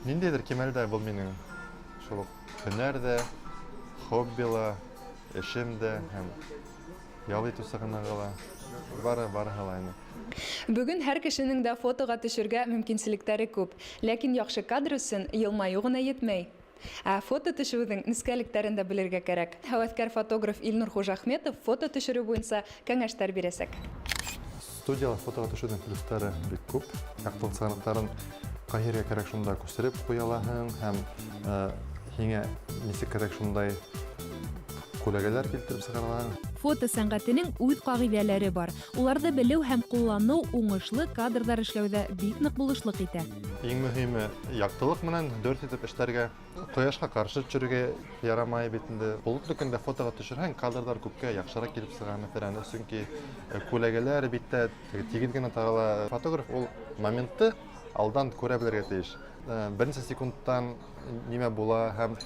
Ниндәйҙер кимәлдә был минең шул уҡ һөнәр ҙә, хобби ла, эшем дә һәм ял итеү сығанағы ла. Бары, барыһы ла инде. Бөгөн һәр кешенең дә фотоға төшөргә мөмкинселектәре күп. Ләкин яҡшы кадр өсөн йылмайыу ғына етмәй. Ә фото төшөүҙең нескәлектәрен дә белергә кәрәк. Һәүәҫкәр фотограф Илнур Хужахметов фото төшөрөү буйынса кәңәштәр бирәсәк. Студияла фотоға төшөүҙең плюстары бик күп. Яҡтылыҡ сығанаҡтарын ҡай ергә кәрәк шунда күсереп ҡуя алаһың һәм һиңә нисек кәрәк шундай күләгәләр килтереп сығара алаһың. Фото сәнгатенең үҙ ҡағиҙәләре бар. Уларҙы белеү һәм ҡулланыу уңышлы кадрҙар эшләүҙә бик ныҡ булышлыҡ итә. Иң мөһиме яҡтылыҡ менән дөрөҫ итеп эшләргә. Ҡояшҡа ҡаршы төшөрөргә ярамай бит инде. Болотло көндә фотоға төшөрһәң, кадрҙар күпкә яҡшыраҡ килеп сыға, мәҫәлән, сөнки күләгәләр биттә тигеҙ генә тарала. Фотограф ул моментты алдан күрә белергә тейеш. Беренсе секундтан нимә була һәм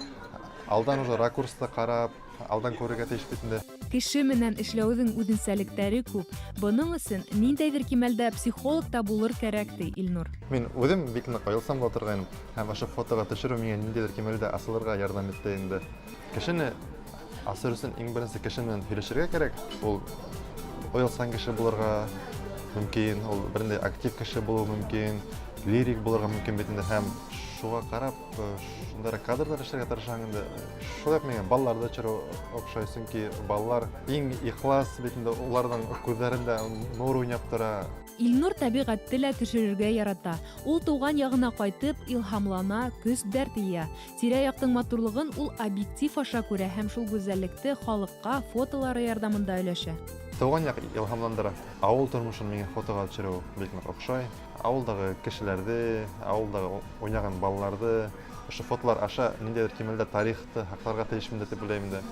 алдан уже ракурсты ҡарап, алдан күрергә тейеш бит инде. Кеше менән эшләүҙең үҙенсәлектәре күп. Бының өсөн ниндәйҙер кимәлдә психолог та булыр кәрәк, ти Илнур. Мин үҙем бик ныҡ оялсан була торғайным һәм ошо фотоға төшөрөү миңә ниндәйҙер кимәлдә асылырға ярҙам итте инде. Кешене асыр өсөн иң беренсе кеше менән һөйләшергә кәрәк. Ул оялсан кеше булырға мөмкин, ул берендәй актив кеше булыуы мөмкин, лирик булырға мөмкин бит инде һәм шуға ҡарап шундайыраҡ кадрҙар эшләргә тырышаһың инде. Шулай уҡ миңә балаларҙы төшөрөү оҡшай, сөнки балалар иң ихлас бит инде, уларҙың күҙҙәрендә нур уйнап тора. Илнур тәбиғәтте лә төшөрөргә ярата. Ул тыуған яғына ҡайтып, илһамлана, көс-дәрт йыя. Тирә-яҡтың матурлығын ул объектив аша күрә һәм шул гүзәллекте халыҡҡа фотолары ярҙамында өләшә. Тыуған яҡ илһамландыра. Ауыл тормошон миңә фотоға төшөрөү бик ныҡ оҡшай. Ауылдағы кешеләрҙе, ауылдағы уйнаған балаларҙы ошо фотолар аша ниндәйҙер кимәлдә тарихты һаҡларға тейешмен тип уйлайым инде.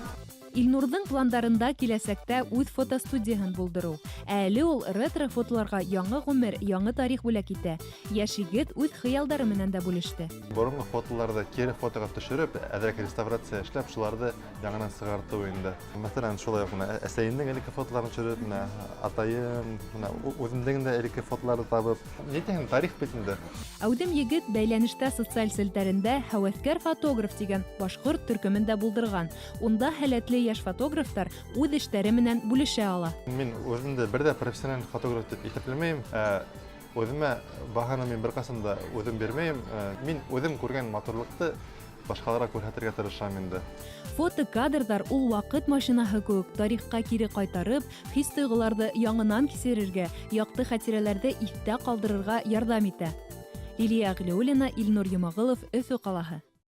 Илнурҙың пландарында киләсәктә үҙ фотостудияһын булдырыу. Ә әле ул ретро фотоларға яңы ғүмер, яңы тарих бүләк итә. Йәш егет үҙ хыялдары менән дә бүлеште. Боронғо фотоларҙы кире фотоға төшөрөп, әҙерәк реставрация эшләп, шуларҙы яңынан сығартыу инде. Мәҫәлән, шулай уҡ бына әсәйемдең элекке фотоларын төшөрөп, бына атайым, бына үҙемдең дә элекке фотоларҙы табып, ни тиһең, тарих бит инде. Әүҙем егет бәйләнештә социаль селтәрендә Һәүәҫкәр фотограф тигән башҡорт төркөмөн дә булдырған. Унда һәләтле йәш фотографтар үҙ эштәре менән бүлешә ала. Мин үҙемде бер ҙә профессиональ фотограф тип иҫәпләмәйем. Үҙемә баһаны мин бер ҡасан да үҙем бирмәйем. Мин үҙем күргән матурлыҡты башҡаларға күрһәтергә тырышам инде. Фото кадрҙар ул ваҡыт машинаһы кеүек тарихҡа кире ҡайтарып, хис-тойғоларҙы яңынан кисерергә, яҡты хәтирәләрҙе иҫтә ҡалдырырға ярҙам итә. Лилиә Ғәлиуллина, Илнур Йомағолов, Өфө ҡалаһы.